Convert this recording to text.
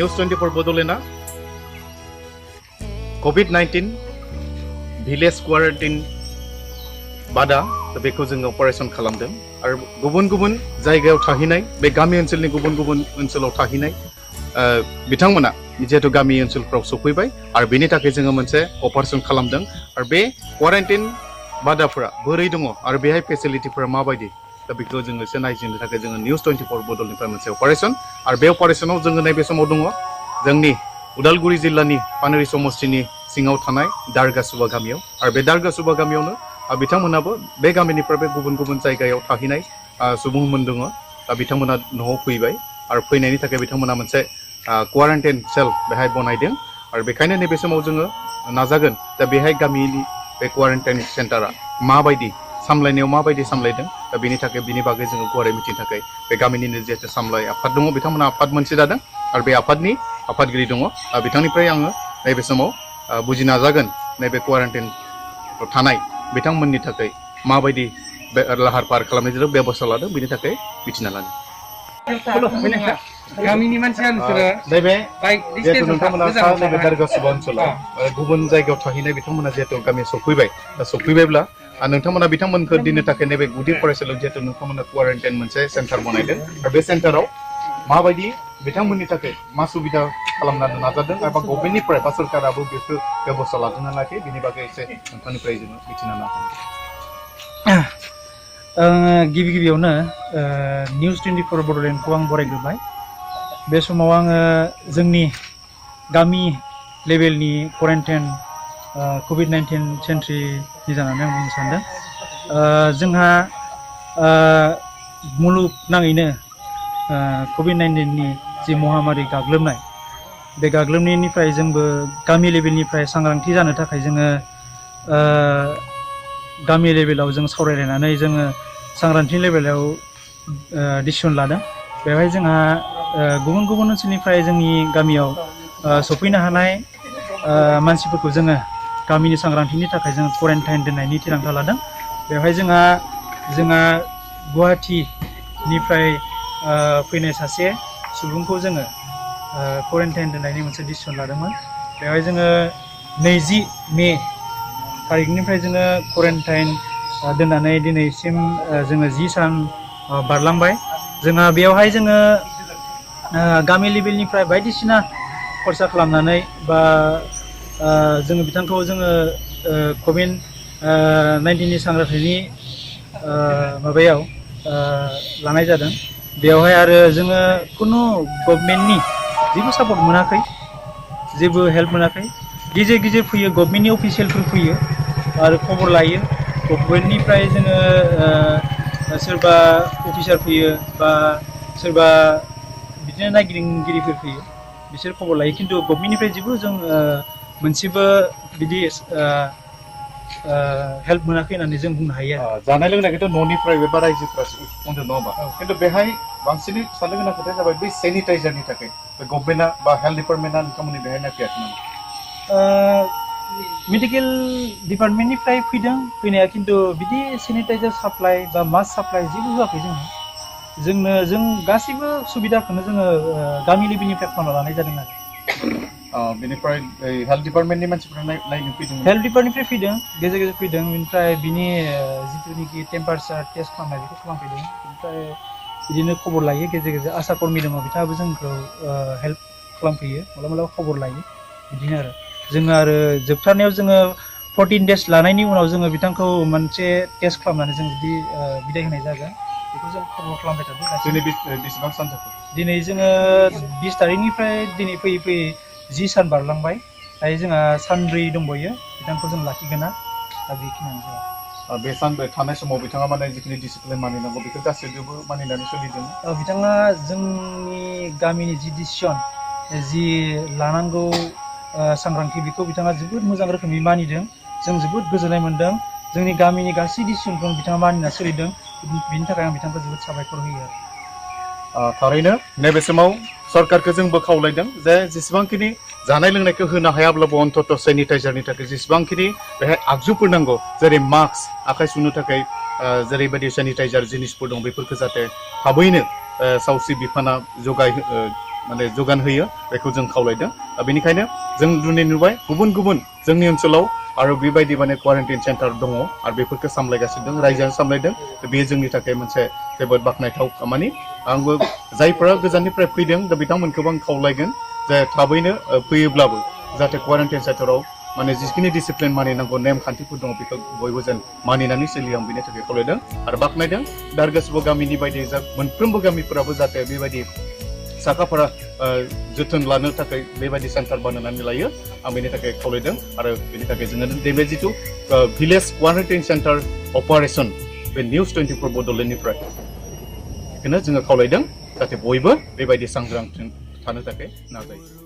News 24 Bodolena COVID-19 village quarantine bada बेखौ जोङो operation खालामदों आरो गुबुन-गुबुन जायगायाव थाहैनाय बे गामि ओनसोलनि गुबुन-गुबुन ओनसोलाव थाहैनाय बिथांमोना जेहेतु गामि ओनसोलफ्राव सफैबाय आरो बेनि थाखाय जोङो मोनसे अपारेशन खालामदों आरो बे क्वारेन्टाइन बादाफोरा बोरै दङ आरो बेहाय फेसिलिटिफोरा माबायदि दा बेखौ जोङो एसे नायजिरनो थाखाय जोङो निउस 24 बदलनिफ्राय मोनसे अपारेशन आरो बे अपारेशनाव जोङो नैबे समाव दङ जोंनि उदालगुरि जिल्लानि पानेरि समष्टिनि सिङाव थानाय दारगासुबा गामियाव आरो बे दारगासुबा गामियावनो बिथांमोनाबो बे गामिनिफ्राय बे गुबुन-गुबुन जायगायाव थाहैनाय सुबुंमोन दङ दा बिथांमोना न'आव फैबाय आरो फैनायनि थाखाय बिथांमोना मोनसे क्वारेन्टाइन सेल बेहाय बनायदों आरो बेखायनो नैबे समाव जोङो नाजागोन दा बेहाय गामिनि बे क्वारेन्टाइन सेन्टारा माबायदि सामलायनायाव माबायदि सामलायदों दा बेनि थाखाय बिनि बागै जोङो गुवारै मिथिनो थाखाय बे गामिनिनो जिहेतु सामलाय आफाद दङ बिथांमोना आफाद मोनसे जादों आरो बे आफादनि आफादगिरि दङ बिथांनिफ्राय आङो नैबे समाव बुजि नाजागोन नैबे क्वारेन्टाइनआव थानाय बिथांमोननि थाखाय माबायदि लाहार फाहार खालामनाय जादों बेबस्था लादों बेनि थाखाय मिथिना लानो गामिनि मानसिया नैबे जिहेतु नोंथांमोना नैबे दारगासुबा ओनसोलाव गुबुन जायगायाव थाहैनाय बिथांमोना जिहेतु गामियाव सफैबाय दा सफैबायब्ला नोंथांमोना बिथांमोनखौ दिननो थाखाय नैबे गुदि फरायसालियाव जिहेतु नोंथांमोना क्वारेन्टाइन मोनसे सेन्टार बनायदों आरो बे सेन्टाराव माबायदि बिथांमोननि थाखाय मा सुबिदा खालामनो नाजादों एबा गभर्नमेन्टनिफ्राय बा सरकाराबो बेखौ बेबस्था लादोंना लायाखै बिनि बागै एसे नोंथांनिफ्राय जोङो मिथिना लानो गिबियावनो निउस 24 बड'लेण्डखौ आं बरायग्रोबाय बे समाव आङो जोंनि गामि लेभेलनि क्वारेन्टाइन COVID-19 सेन्ट्रिनि जानानै आं बुंनो सानदों जोंहा मुलुगनाङैनो COVID-19नि जि महामारि गाग्लोबनाय बे गाग्लोबनायनिफ्राय जोंबो गामि लेभेलनिफ्राय सांग्रांथि जानो थाखाय जोङो गामि लेभेलाव जों सावरायलायनानै जोङो सांग्रांथि लेभेलाव डिसिसन लादों बेवहाय जोंहा गुबुन गुबुन ओनसोलनिफ्राय जोंनि गामियाव सफैनो हानाय मानसिफोरखौ जोङो गामिनि सांग्रांथिनि थाखाय जोङो क्वारेन्टाइन दोननायनि थिरांथा लादों बेवहाय जोंहा गुवाहाटीनिफ्राय फैनाय सासे सुबुंखौ जोङो क्वारेन्टाइन दोननायनि मोनसे डिसिसन लादोंमोन बेवहाय जोङो 20 मे थारिखनिफ्राय जोङो क्वारेन्टाइन दोननानै दिनैसिम जोङो 10 सान बारलांबाय जोंहा बेवहाय जोङो गामि लेभेलनिफ्राय बायदिसिना खरसा खालामनानै बा जोङो बिथांखौ जोङो COVID-19नि सांग्रांथिनि माबायाव लानाय जादों बेवहाय आरो जोङो खुनु गभर्नमेन्टनि जेबो सापर्ट मोनाखै जेबो हेल्प मोनाखै गेजेर गेजेर फैयो गभर्नमेन्टनि अफिसियेलफोर फैयो आरो खबर लायो गभर्नमेन्टनिफ्राय जोङो सोरबा अफिसार फैयो बा सोरबा बिदिनो नायगिरिंगिरिफोर फैयो बिसोर खबर लायो खिन्थु गभर्नमेन्टनिफ्राय जेबो जों मोनसेबो बिदि हेल्प मोनाखै होननानै जों बुंनो हायो जानाय लोंनायखौथ' न'निफ्राय बा रायजोफ्रा बुंदों नङा होमबा खिन्थु बेहाय बांसिनै साननो गोनां खोथाया जाबाय बै सेनिटाइजारनि थाखाय गभर्नमेन्टआ बा हेल्थ डिपार्टमेन्टआ नोंथांमोननि बेहाय नायफैयाखै नामा मेडिकेल डिपार्टमेन्टनिफ्राय फैनाया खिन्थु बिदि सेनिटाइजार साप्लाइ बा मास्क साप्लाइ जेबो होआखै जों गासैबो सुबिदाखौनो जोङो गामि लेभेलनिफ्राय खालामना लानाय जादों आरो बेनिफ्राय हेल्थ डिपार्टमेन्टनि मानसिफोरा नायनो फैदों हेल्थ डिपार्टमेन्टनिफ्राय फैदों गेजेर गेजेर फैदों बेनिफ्राय बिनि जिथुनिखि टेम्पारेचार टेस्ट खालामनाय बेखौ खालामफैदों बेनिफ्राय बिदिनो खबर लायो गेजेर गेजेर आसा कर्मि दङ बिथाङाबो जोंखौ हेल्प खालामफैयो मालाबा खबर लायो बिदिनो आरो जोङो आरो जोबथारनायाव जोङो 14 days लानायनि उनाव जोङो बिथांखौ मोनसे टेस्ट खालामनानै जों बिदि बिदाय होनाय जागोन बेखौ जों खबर खालामबाय थादों दिनै बेसेबां सान जाखो दिनै जोङो 20 तारिखनिफ्राय दिनै फैयै फैयै 10 सान बारलांबाय दायो जोंहा सानब्रै दंबायो बिथांखौ जों लाखिगोन दा बेखिनियानो जाबाय बे सानब्रै थानाय समाव बिथाङा माने जिखिनि डिसिप्लिन मानिनांगौ बेखौ गासैबो मानिनानै सोलिदों बिथाङा जोंनि गामिनि जि डिसिसन जि लानांगौ सांग्रांथि बेखौ बिथाङा जोबोद मोजां रोखोमै मानिदों जों जोबोद गोजोननाय मोनदों जोंनि गामिनि गासै डिसिसनखौ बिथाङा मानिना सोलिदों बिनि थाखाय आं बिथांखौ जोबोद साबायखर होयो आरो थारैनो नैबे समाव सरकारखौ जोंबो खावलायदों जे जेसेबांखिनि जानाय लोंनायखौ होनो हायाब्लाबो अन्तत सेनिटाइजारनि थाखाय जेसेबांखिनि बेहाय आगजुफोर नांगौ जेरै मास्क आखाइ सुनो थाखाय जेरैबायदि सेनिटाइजार जिनिसफोर दं बेफोरखौ जाहाथे थाबैनो सावस्रि बिफाना माने जगान होयो बेखौ जों खावलायदों बेनिखायनो जों दिनै नुबाय गुबुन गुबुन जोंनि ओनसोलाव आरो बेबायदि माने क्वारेन्टाइन सेन्टार दङ आरो बेफोरखौ सामलायगासिनो दं रायजोआ सामलायदों बेयो जोंनि थाखाय मोनसे जोबोद बाख्नायथाव खामानि आंबो जायफोरा गोजाननिफ्राय फैदों दा बिथांमोनखौबो आं खावलायगोन जे थाबैनो फैयोब्लाबो जाहाथे क्वारेन्टाइन सेन्टाराव माने जिखिनि डिसिप्लिन मानिनांगौ नेमखान्थिफोर दङ बेखौ बयबो जेन मानिनानै सोलियो आं बेनि थाखाय खावलायदों आरो बाख्नायदों दारगासबो गामिनि बायदि मोनफ्रोमबो गामिफोराबो जाहाथे बेबायदि साखाफारा जोथोन लानो थाखाय बेबायदि सेन्टार बानायनानै लायो आं बेनि थाखाय खावलायदों आरो बेनि थाखाय जोङो नैबे जिथु भिलेज क्वारेन्टाइन सेन्टार अपारेसन बे निउस 24 बड'लेण्डनिफ्राय बेखौनो जोङो खावलायदों जाहाथे बयबो बेबायदि सांग्रां थानो थाखाय नाजायो